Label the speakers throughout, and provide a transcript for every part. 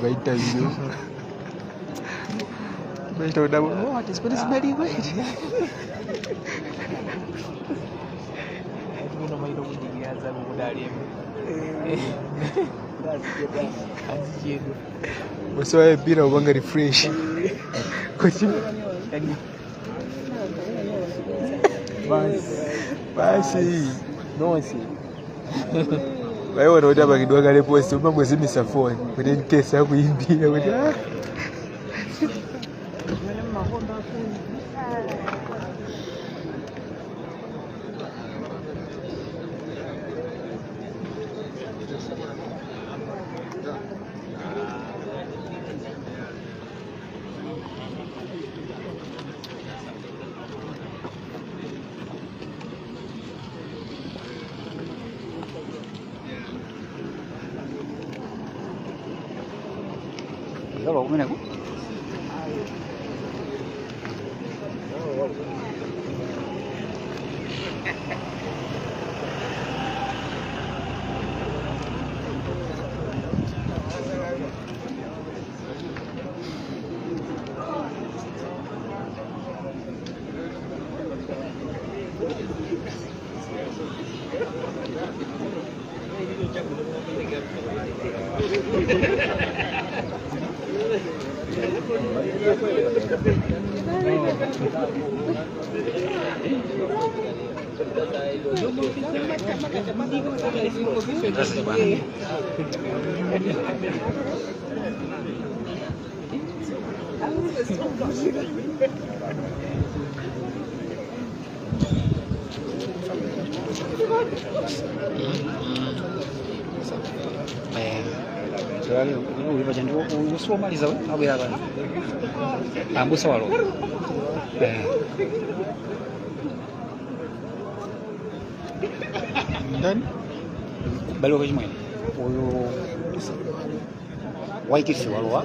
Speaker 1: Interview. What is very weird. So I been a refresh. Basi. No see. Wewe unataka kidogo kale post umangozimisa phone kuti in case akuimbira kuti ah.
Speaker 2: Ambusa walo.
Speaker 1: Ndani?
Speaker 2: Balo kwa uyu waikisi walowa.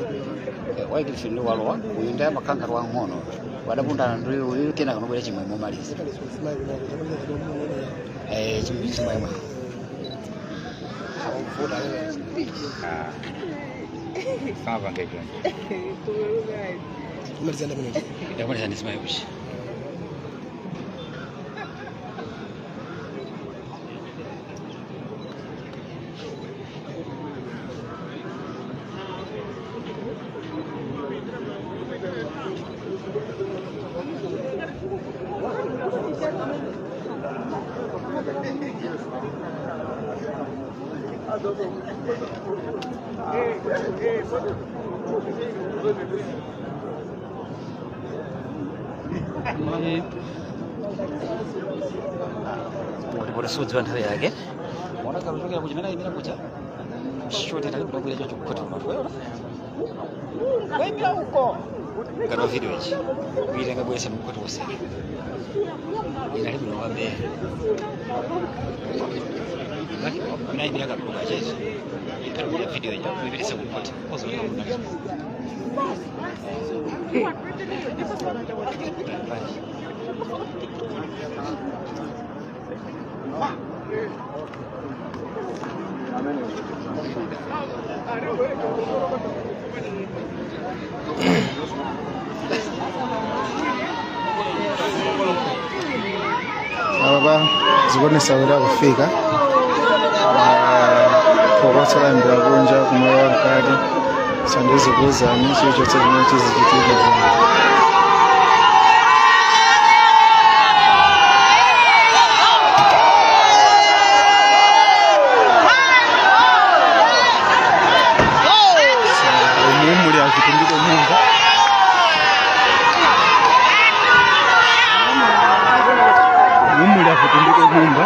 Speaker 2: Waikisi ndo walowa. Uyu ndiye makanga rwa ngono. Wadabunda ndo uyu kena kanobwera chimwe momaliza. Chimwe chimwe. Samapange choncho. Ndakonesa ndisimayi kuchi. Kuti sudziwa nthawi yake ona kakuchokera kuchimene ayimira kucha shoti talibudabwira chocho kukhoti kumatu wayimira uko ngati wa video ichi kuitenga bwese mkukhoti woseke inalibwino kwambiri inayimira kakuluka chechi ipera video ija kuipitisa kukhoti kozooneka kuna.
Speaker 3: Apa zikuonesa kuti akufika phokoso layambira kunja kumoyo mkati, so ndizikuwuzani chilichonse chimene chizichitika kuno. Umu muli achitumbiko mumba. Umu muli achitumbiko mumba.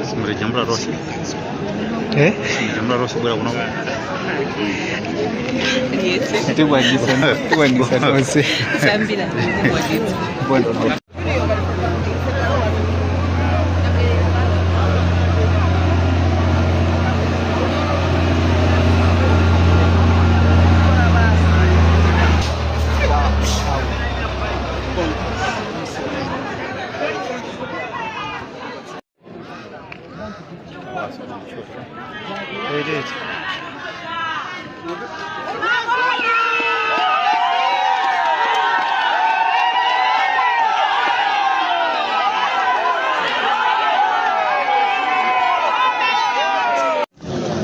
Speaker 2: Simrejambula rose.
Speaker 1: Eh?
Speaker 2: Simrejambula rose bwera kuno.
Speaker 1: Tibwagisa tibwagisa tonse.
Speaker 4: Sambila.
Speaker 1: Bueno. Wait.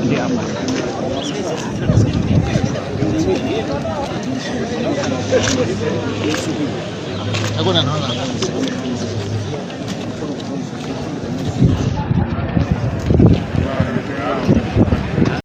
Speaker 2: Ndi apa.